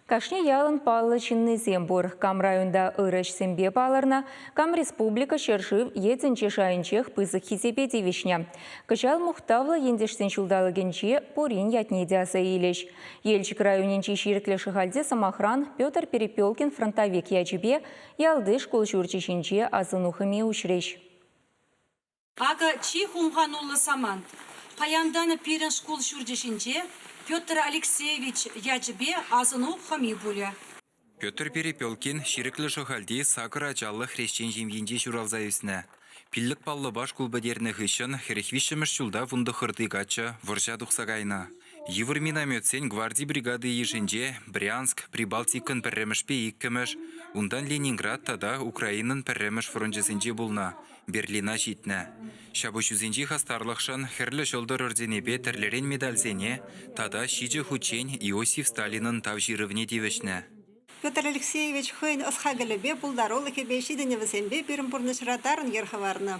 Кашни ялӑн паллӑ ҫыннисем пур. Кам районта ырӑ ӗҫсемпе палӑрнӑ, кам республика, ҫӗршыв е тӗнче шайӗнчех пысӑк хисепе тивӗҫнӗ. Кӑҫал мухтавлӑ ентешсен ҫулталӑкӗнче пурин ятне те аса илӗҫ. Елчӗк районӗнчи Ҫирӗклӗ Шӑхальте, сӑмахран, Петр Перепелкин фронтовик ячӗпе ялти шкул ҫурчӗ ҫинче асӑну хӑми уҫрӗҫ. Акӑ чи хумхануллӑ самант. Паянтан пирӗн шкул ҫурчӗ ҫинче Петр Алексеевич ячӗпе асӑну хӑми пулӗ. Петр Перепелкин Ҫирӗклӗ Шӑхальти сакӑр ачаллӑ хресчен ҫемйинче ҫуралса ӳснӗ. Пиллӗк паллӑпа шкул пӗтернӗ хыҫҫӑн 43-мӗш ҫулта вунтӑххӑрти каччӑ вӑрҫа тухса кайнӑ. Йывӑр минометсен гварди бригади йышӗнче Брянск, Прибалтикӑн пӗрремӗшпе иккӗмӗш, унтан Ленинград тата Украинӑн пӗрремӗш фрончӗсенче пулнӑ. Берлина ҫитнӗ. Ҫапӑҫусенчи хастарлӑхшӑн Хӗрлӗ Ҫӑлтӑр орденӗпе тӗрлӗрен медальсене тата ҫичӗ хутчен Иосиф Сталинӑн Тав ҫырӑвне тивӗҫнӗ. Петр Алексеевич хӑйӗн ӑс-хакӑлӗпе, пултарулӑхӗпе, ҫитӗнӗвӗсемпе пирӗн пурнӑҫра тарӑн йӗр хӑварнӑ.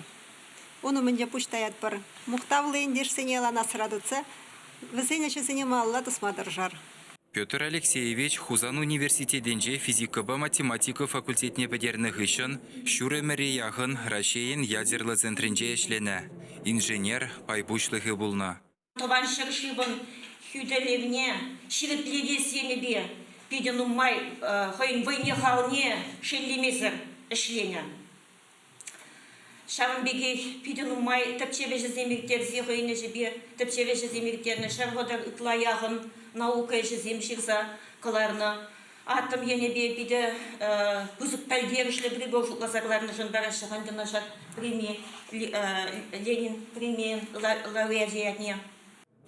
Ун умӗнче пуҫ таятпӑр. Мухтавлӑ ентешсене ялан асра тытса вӗсен ӗҫӗсене малалла тӑсма тӑрӑшар. Петр Алексеевич Хусан университетӗнче физикӑпа математика факультетне пӗтернӗ хыҫҫӑн ҫур ӗмӗре яхӑн Раҫҫейӗн ядерлӑ центрӗнче ӗҫленӗ, инженер, пай пуҫлӑхӗ пулнӑ. Тӑван ҫӗршывӑн хӳтӗлевне ҫирӗплетес енӗпе питӗ нумай хӑйӗн вӑйне-халне шеллемесӗр ӗҫленӗ. Ҫавӑн пекех питӗ нумай тӗпчев ӗҫӗсем ирттерсе хӑйӗн ӗҫӗпе тӗпчев ӗҫӗсем ирттернӗ, 130 ытла яхӑн наука ӗҫӗсем ҫырса кӑларнӑ. Атом енӗпе питӗ пысӑк пӗлтерӗшлӗ прибор шутласа кӑларнӑшӑн параҫҫӗ ӗнтӗ ҫак преми, Ленин премийӗн лауреачӗ ятне.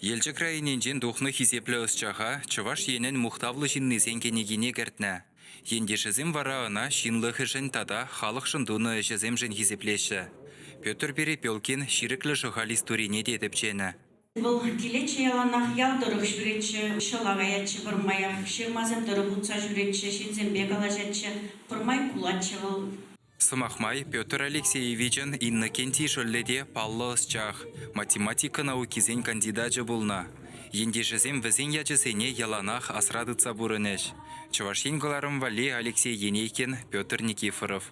Елчӗк районӗнчен тухнӑ хисеплӗ ӑсчаха Чӑваш Енӗн мухтавлӑ ҫыннисен кӗнекине кӗртнӗ. Ентешӗсем вара ӑна ҫынлӑхӗшӗн тата халӑхшӑн тунӑ ӗҫӗсемшӗн хисеплеҫҫӗ. Петр Перепелкин Ҫирӗклӗ Шӑхаль историне те тӗпченӗ. Вӑл килетчӗ яланах, ял тӑрӑх ҫӳретчӗ, ҫӑла каятчӗ пӗрмаях, ҫырмасем тӑрӑх утса ҫӳретчӗ, ҫынсемпе калаҫатчӗ, пӗрмай кулатчӗ вӑл. Сӑмах май, Петр Алексеевичӑн Иннокентий шӑллӗ те паллӑ ӑсчах, математика наукисен кандидачӗ пулнӑ. Ентешӗсем вӗсен ячӗсене яланах асра тытса пурӑнӗҫ. Чӑваш Ен кӑларӑм валли Алексей Енейкин, Петр Никифоров.